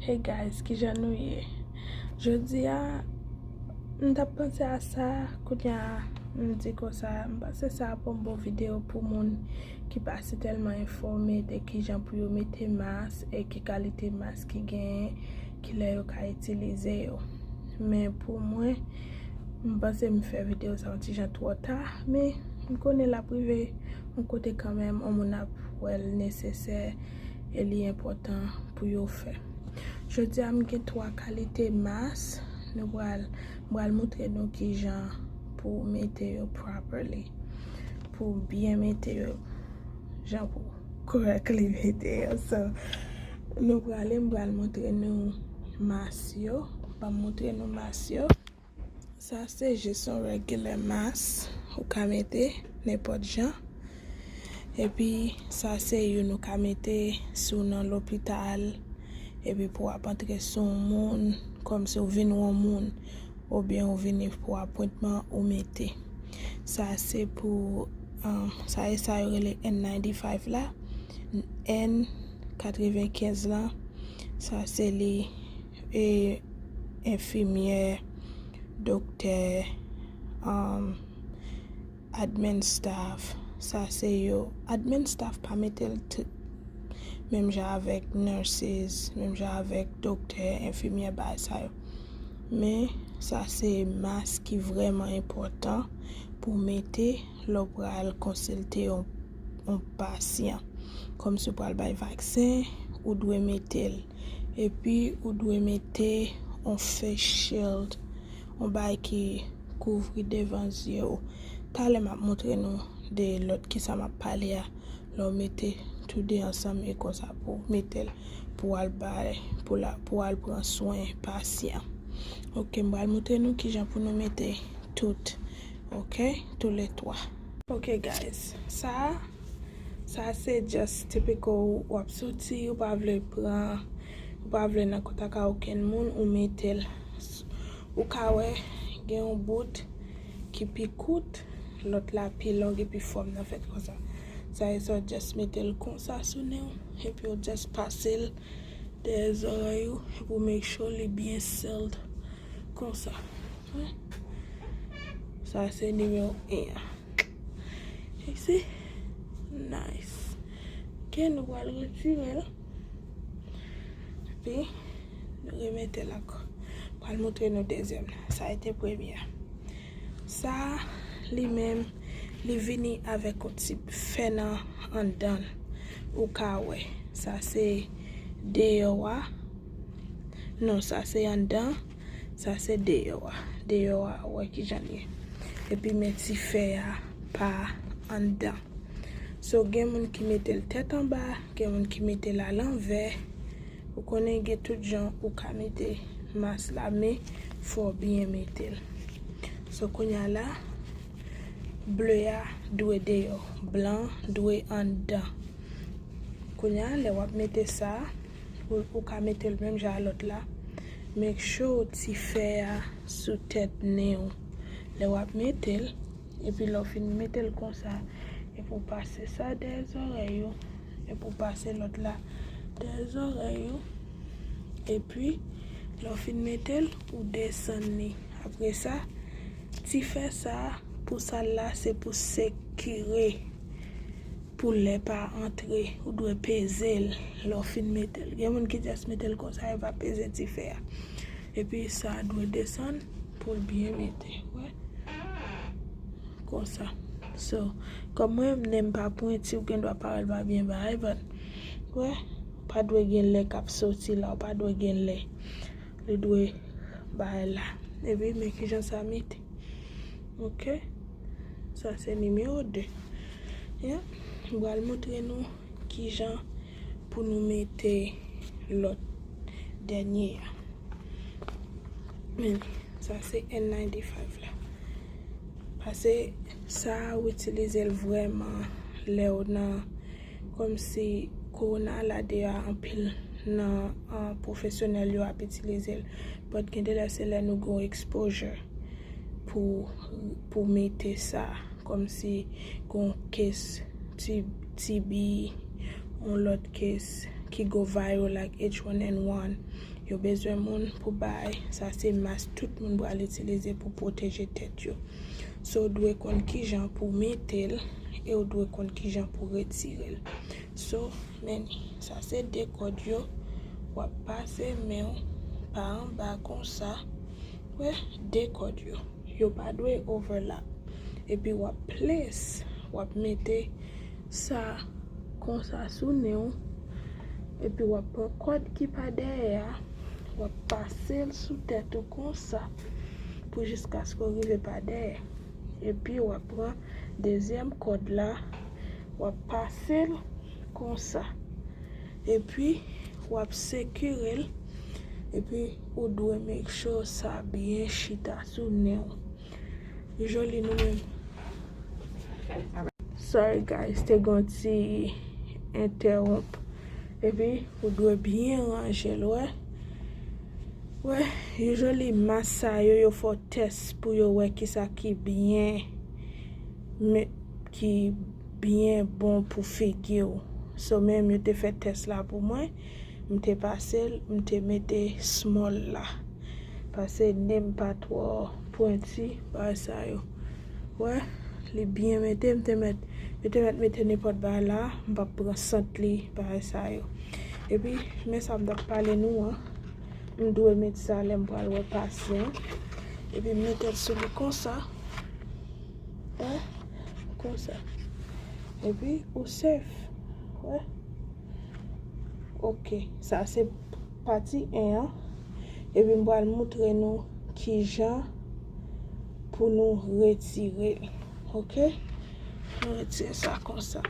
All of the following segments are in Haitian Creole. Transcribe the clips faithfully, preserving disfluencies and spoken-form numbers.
Hey guys, kijan nou ye? Jodi a, m t ap panse a sa, kounye a, m di konsa, m panse sa ap yon bon videyo pou moun ki pa si tèlman enfòme de kijan pou yo mete mas e ki kalite mas ki genyen, ki lè yo ka itilize yo. Men pou mwen, m panse m fè videyo sa yon ti jan twò ta, men m konnen l ap rive yon kote kanmenm, yon moun ap wè l nesesè e li enpòtan pou yo fè. Jodi a, m gen twa kalite mas. Nou pral, m pral montre nou kijan pou mete yo properly, pou byen mete yo, jan pou correctly mete yo. So, nou prale, m pral montre nou mas yo. Ban m montre nou mas yo. Sa se jis yon regular mas ou ka mete nenpòt jan. Epi sa se youn ou ka mete si w nan lopital, epi pou w ap antre sou yon moun, kòmsi w vin wè yon moun, oubyen w vini pou apwentman ou mete. Sa se pou, um, sa e sa yo rele N ninety-five la, N katrevenkenz lan, sa se li, e, enfimyè, doktè, um, admin staff, sa se yo. Admin staff pa mete l t-, menm jan avèk nurses, menm jan avèk doktè, enfimyè, bagay sa yo. Men, sa se mas ki vrèman enpòtan pou mete lè w pral konsilte yon, yon pasyan. Kòmsi w pral bay vaksen, ou dwe mete l. Epi, ou dwe mete yon face shield, yon bagay ki kouvri devan zye w. Talè m ap montre nou de lòt kisa m ap pale a. Lè w mete tou de ansanm e konsa pou w mete l, pou w al bay, pou la, pou w al pran swen pasyan. Ok, m pral montre nou kijan pou nou mete tout. Ok, tou le twa. Ok, guys, sa a, sa a se just typical, w ap soti, ou pa vle pran, ou pa vle nan kontak a okenn moun, ou mete l. Ou ka wè, gen yon bout ki pi kout, lòt la pi long epi fòm nan fèt konsa. Sa e sa, w just mete l konsa sou nen w, epi w just pase l dèyè zòrèy ou, epi w make sure li byen sealed konsa. Sa se nimewo en an. You see? Nice. Ok, nou pral retire l. Epi, nou remete l ankò. Pral montre nou dezyèm nan. Sa e te premye a. Sa, li menm, li vini avèk yon ti fè nan anndan l. Ou ka wè. Sa se deyò a. Non, sa se anndan. Sa se deyò a. Deyò a, ou wè kijan l ye. Epi men ti fè a pa anndan. So, gen moun ki mete l tèt anba, gen moun ki mete l alanvè. Ou konnen gen tout jan ou ka mete mas la, men fò w byen mete l. So, kounye a la, ble a dwe deyò, blan dwe anndan. Kounye a, lè w ap mete sa, ou, ou ka mete l menm jan a lòt la. Make sure ti fè a sou tèt nen w. Lè w ap mete l, epi lè w fin mete l konsa, epi w pase sa dèyè zòrèy ou, epi w pase lòt la dèyè zòrèy ou, epi lè w fin mete l, ou desann li. Apre sa, ti fè sa, pou sa l la, se pou sekire, pou lè pa antre, ou dwe peze l lè w fin mete l. Gen moun ki just mete l konsa, yo pa peze ti fè a. Epi sa dwe desann pou l byen mete. Wè. Konsa. So, kòm mwen, nen m pa pwenti, ou gen dwa parèt pa byen bagay, but, wè, ou pa dwe gen lè k ap soti la, ou pa dwe gen lè. Li dwe bagay la. Epi, men kijan sa mete. Ok. Sa se nimewo de. Yeah. M pral montre nou kijan pou nou mete lòt dènye a. Men, sa se N ninety-five la. Pase sa, ou itilize l vrèman lè w nan, kòmsi kowona la deyò a, anpil nan, ah, pwofesyonèl yo ap itilize l. But gen de lè se lè nou gen yon exposure pou, pou mete sa, kòmsi gen yon case ti, T B, yon lòt case ki go viral like H one N one. Yo bezwen moun pou bay. Sa se mask tout moun pral itilize pou pwoteje tèt yo. So, w dwe konn kijan pou w mete l e w dwe konn kijan pou w retire l. So, men, sa se de kòd yo. W ap pase men w pa anba konsa. Wè, de kòd yo. Yo pa dwe overlap. Epi w ap place, w ap mete sa konsa sou nen w. Epi w ap pran kòd ki pa dèyè a, w ap pase l sou tèt ou konsa pou jiskaske w rive pa dèyè. Epi w ap pran dezyèm kòd la, w ap pase l konsa. Epi w ap sekire l. Epi ou dwe make sure sa byen chita sou nen w. Usually nou menm. Sorry guys, te gen yon ti entèwonp. Epi ou dwe byen ranje l, wè. Wè, usually mask sa yo, yo fè w tès pou yo wè kisa ki byen, men, ki byen bon pou figi w. So menm yo te fè tès la pou mwen. M te pase l, m te mete small la. Paske nen m pa twò pwenti, bagay sa yo. Wè, li byen mete, m te mèt, yo te mèt mete nenpòt bagay la, m p ap pran sant li, bagay sa yo. Epi, men sa m t ap pale nou an, m dwe met sa lè m pral wè pasyan. Epi m mete l sou li konsa. Wè, konsa. Epi, ou safe. Wè. Ok, sa se pati en an. Epi m pral moutre nou kijan pou nou retire l. Ok? Nou retire sa konsa.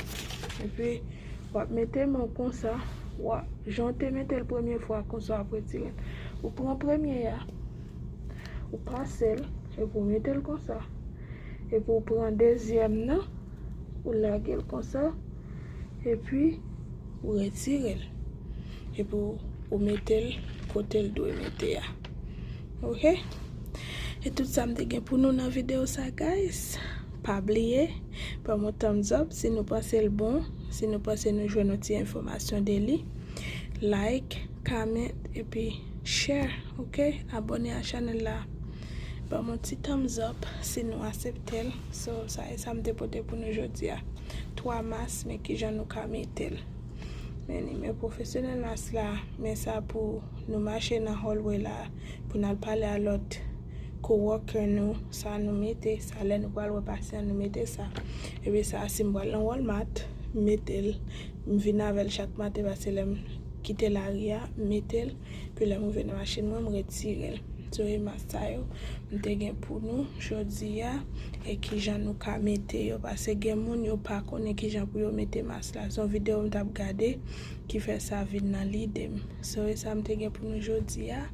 Epi, w ap mete men w konsa. W ap, jan w te mete l premye fwa konsa, w ap retire l. Ou pran premye a, ou pase l, epi w mete l konsa. Epi w pran dezyèm nan, ou lage l konsa, epi ou retire l. Epi ou, ou mete l kote l dwe mete a. Ok? E tout sa m te gen pou nou nan videyo sa, guys. Pa bliye, ban m yon thumbs up si nou panse l bon, si nou panse nou jwenn yon ti enfòmasyon de li. Like, comment, epi share, ok? Abòne a chanèl la. Ban m yon ti thumbs up si nou aksepte l. So, sa e sa m te pote pou nou jodi a. Twa mask, men kijan nou ka mete l. Men ni men pwofesyonèl mask la, men sa pou nou mache nan hallway la, pou n al pale a lòt coworker nou, sa nou mete, sa lè nou pral wè pasyan nou mete sa. Epi sa, si m pral nan Walmart, m mete l, m vin avè l chak maten, paske lè m kite lari a, m mete l, epi lè m rive nan machin mwen, m retire l. So, e mask sa yo, m te gen pou nou jodi a, e kijan nou ka mete yo, paske gen moun yo pa konnen kijan pou yo mete mask la. Se yon videyo m t ap gade ki fè sa vin nan lide m. So, e sa m te gen pou nou jodi a.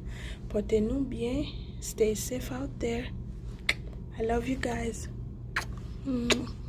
Pote nou byen, stay safe out there. I love you guys. Mwah.